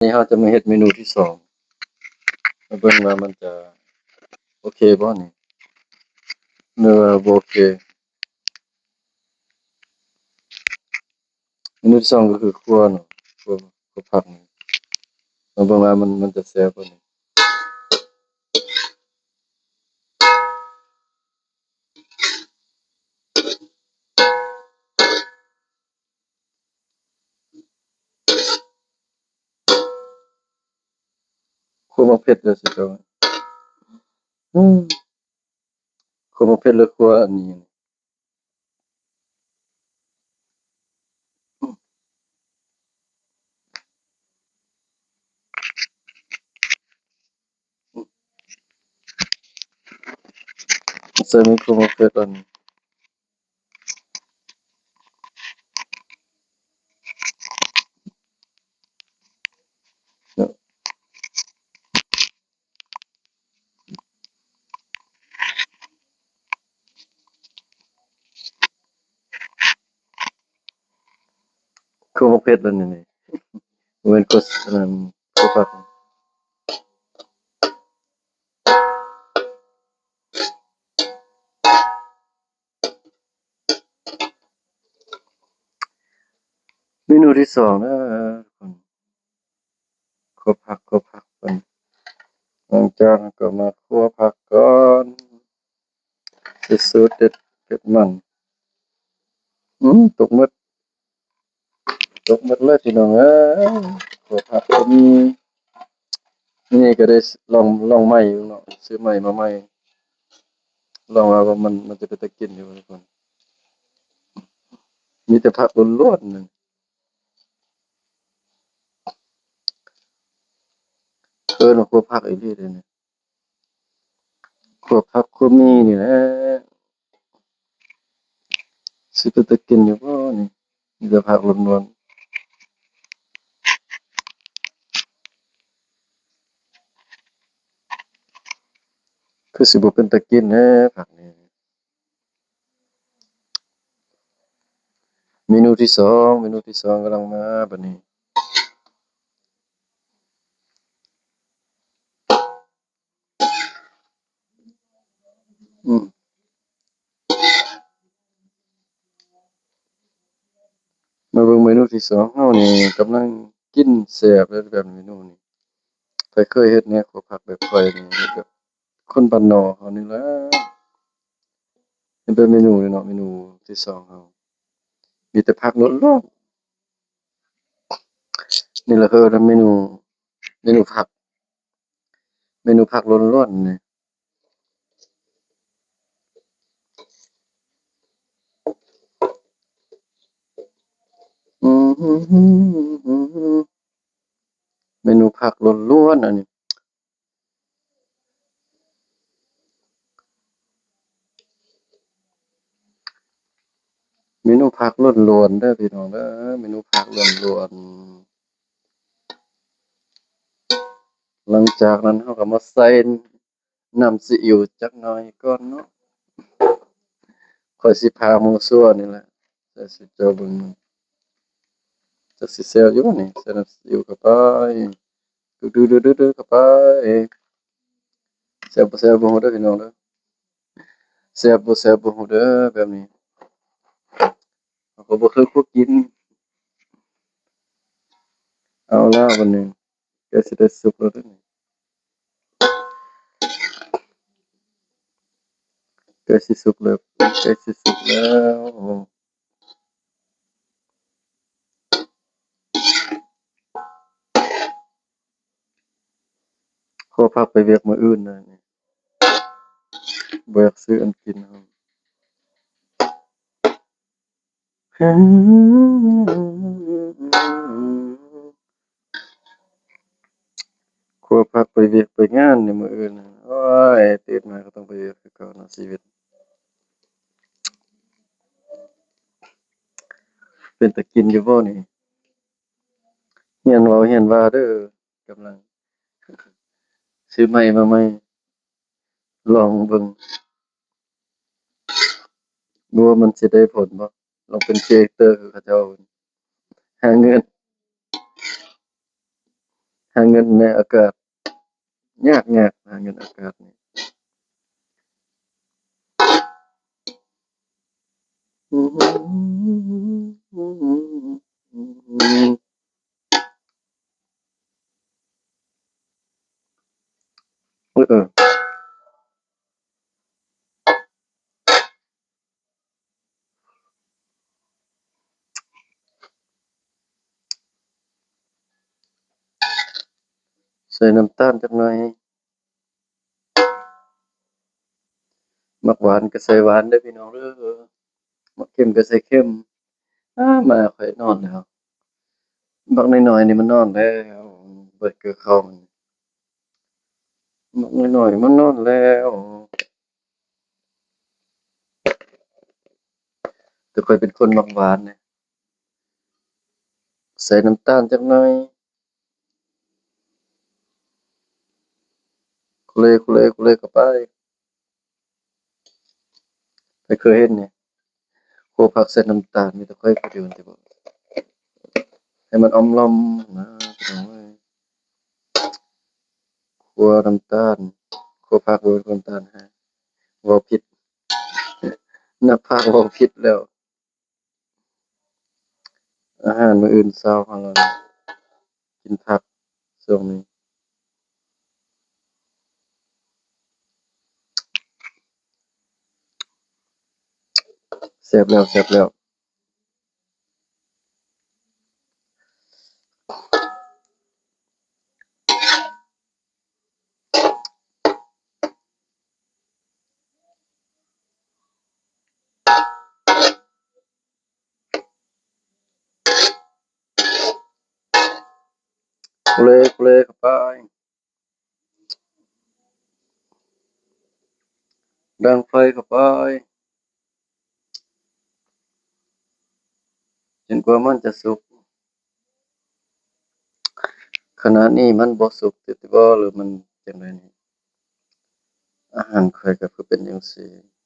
ນີ້ເຮົາຈະມາເຮັດເມນູທີສອງ ມາເບິ່ງວ່າມັນຈະໂອເຄບໍ່ນີ້ ຫຼືວ່າບໍ່ໂອເຄ. ເມນູທີສອງກໍຄືຂົ້ວເນາະ ຂົ້ວ ຂົ້ວຜັກນີ້ ມາເບິ່ງວ່າມັນ ມັນຈະແຊບບໍ່ນີ້. ຂົ້ວໝາກເຜັດເດີຊິເຈົ້າ ອືມ ຂົ້ວໝາກເຜັດ ຫຼື ຂົ້ວອັນນີ້. ໃສ່ໄມໂຄຣເວຟ ອັນນີ້ ຄືບໍ່ເຜັດແລ້ວນີ້ ນີ້ ບໍ່ແມ່ນກົດ ອັນນັ້ນ ກົດປັບ. ເມນູທີສອງເດີ ຂົ້ວຜັກ ຂົ້ວຜັກເພິ່ນ ຫຼັງຈາກນັ້ນກໍມາຂົ້ວຜັກກ່ອນ ໃສ່ສູດເດັດເຜັດມັນ ອືມ ຕົກໝົດ ຕົກໝົດເລີຍພີ່ນ້ອງເອີຍ ຂົ້ວຜັກກໍມີ ນີ້ກໍໄດ້ລອງ ລອງໃໝ່ຢູ່ເນາະ ຊື້ໃໝ່ມາໃໝ່ ລອງວ່າ ວ່າມັນ ມັນຈະເປັນຕາກິນຢູ່ບໍ່ທຸກຄົນ ມີແຕ່ຜັກລ້ວນໆ ເອີ້ນວ່າຂົ້ວຜັກອີ່ຫຼີເດນີ້ ຂົ້ວຜັກຂົ້ວໝີ່ນີ້ແຫຼະ ຊິເປັນຕາກິນຢູ່ບໍ່ນີ້ ມີແຕ່ຜັກລ້ວນໆ ຄືຊິບໍ່ເປັນຕາກິນແທ້ຜັກນີ້. ເມນູທີສອງ ເມນູທີສອງກຳລັງມາບັດນີ້ ອືມ ມາເບິ່ງເມນູທີສອງ ເຮົານີ້ກຳລັງກິນແຊບເລີຍ ແບບເມນູນີ້ ໃຜເຄີຍເຮັດແດ່ ຂົ້ວຜັກແບບຂ້ອຍນີ້ ແບບ ຄົນບ້ານນອກເຮົານີ້ແຫຼະ ເປັນເມນູນີ້ເນາະ ເມນູທີສອງເຮົາ ມີແຕ່ຜັກລ້ວນໆ ນີ້ລະເອີ້ນວ່າເມນູ ເມນູຜັກ ເມນູຜັກລ້ວນໆ ນີ້ ອືມ ເມນູຜັກລ້ວນໆ ອັນນີ້ ເມນູຜັກລ້ວນໆ ເດີພີ່ນ້ອງເດີ ເມນູຜັກລ້ວນໆ ຫຼັງຈາກນັ້ນເຮົາກໍມາໃສ່ນ້ຳຊີອິ້ວຈັກໜ້ອຍກ່ອນເນາະ ຂ້ອຍຊິຜ່າໝູ່ຊົ່ວນີ້ແຫຼະ ໃຫ້ເຈົ້າເບິ່ງ ຈັກຊິແຊບຢູ່ບໍ່ນີ້ ໃສ່ນ້ຳຊີອິ້ວເຂົ້າໄປ ດືໆໆ ເຂົ້າໄປ ແຊບບໍ່ແຊບບໍ່ຮູ້ເດີພີ່ນ້ອງເດີ ແຊບບໍ່ແຊບບໍ່ຮູ້ເດີ ແບບນີ້ ເຮົາກໍບໍ່ເຄີຍຄົວກິນ ເອົາລະບັດນີ້ ໃກ້ຊິໄດ້ສຸກແລ້ວເດີ ໃກ້ຊິສຸກແລ້ວ ໃກ້ຊິສຸກແລ້ວ. ຂໍພັກໄປວຽກມື້ອື່ນນະ ບໍ່ຢາກຊື້ອັນກິນ. ຂໍພັກໄປວຽກໄປງານໃນມື້ອື່ນ. ໂອ້ຍ ຕື່ນມາກໍຕ້ອງໄປວຽກຄືເກົ່າເນາະ ຊີວິດ. ເປັນຕາກິນຢູ່ບໍ່ນີ້? ຮຽນເວົ້າຮຽນວ່າເດີ. ກຳລັງຊື້ໄມ້ມາໃໝ່ ລອງເບິ່ງ ບໍ່ວ່າມັນຊິໄດ້ຜົນບໍ່. ລອງເປັນຄຣີເອເຕີຄືເຂົາເຈົ້າ ຫາເງິນ. າເງິນໃນອາກາດ ຍາກໆ ຫາເງິນອາກາດນີ້. ເອີ ເອີ ໃສ່ນ້ຳຕານຈັກໜ່ອຍ. ມັກຫວານກໍໃສ່ຫວານເດີພີ່ນ້ອງເດີ, ມັກເຄັມກໍໃສ່ເຄັມ. ອາ ໝາຂ້ອຍນອນແລ້ວ. ບັກນ້ອຍໆນີ້ມັນນອນແລ້ວ, ເບິດກະເຂົ້າມັນ. ບັກນ້ອຍໆມັນນອນແລ້ວ. ແຕ່ຂ້ອຍເປັນຄົນມັກຫວານເດ້. ໃສ່ນ້ຳຕານຈັກໜ່ອຍ. ຄຸເລ ຄຸເລ ຄຸເລເຂົ້າໄປ. ໃຜເຄີຍເຫັນນີ້? ຄົວຜັກໃສ່ນ້ຳຕານ, ມີແຕ່ຂ້ອຍຜູ້ດຽວນີ້ບໍ່. ໃຫ້ມັນອອມລອມນະ ພີ່ນ້ອງເອີຍ. ຄົວນ້ຳຕານ, ຄົວຜັກບໍ່ແມ່ນຄົວນ້ຳຕານ, ເວົ້າຜິດ. ນັກພາກເວົ້າຜິດແລ້ວ. ອາຫານມື້ອື່ນເຊົ້າເຮົາ ກິນຜັກຊ່ວງນີ້. ແຊບແລ້ວ ແຊບແລ້ວ. ຄຸເລ ຄຸເລເຂົ້າໄປ. ດັງໄຟເຂົ້າໄປ ຈົນກວ່າມັນຈະສຸກ. ຂະນະນີ້ມັນບໍ່ສຸກຕິ ຕິບໍ ຫຼືມັນຈັ່ງໃດນີ້? ອາຫານຂ້ອຍກໍຄືເປັນຈັ່ງຊີ້.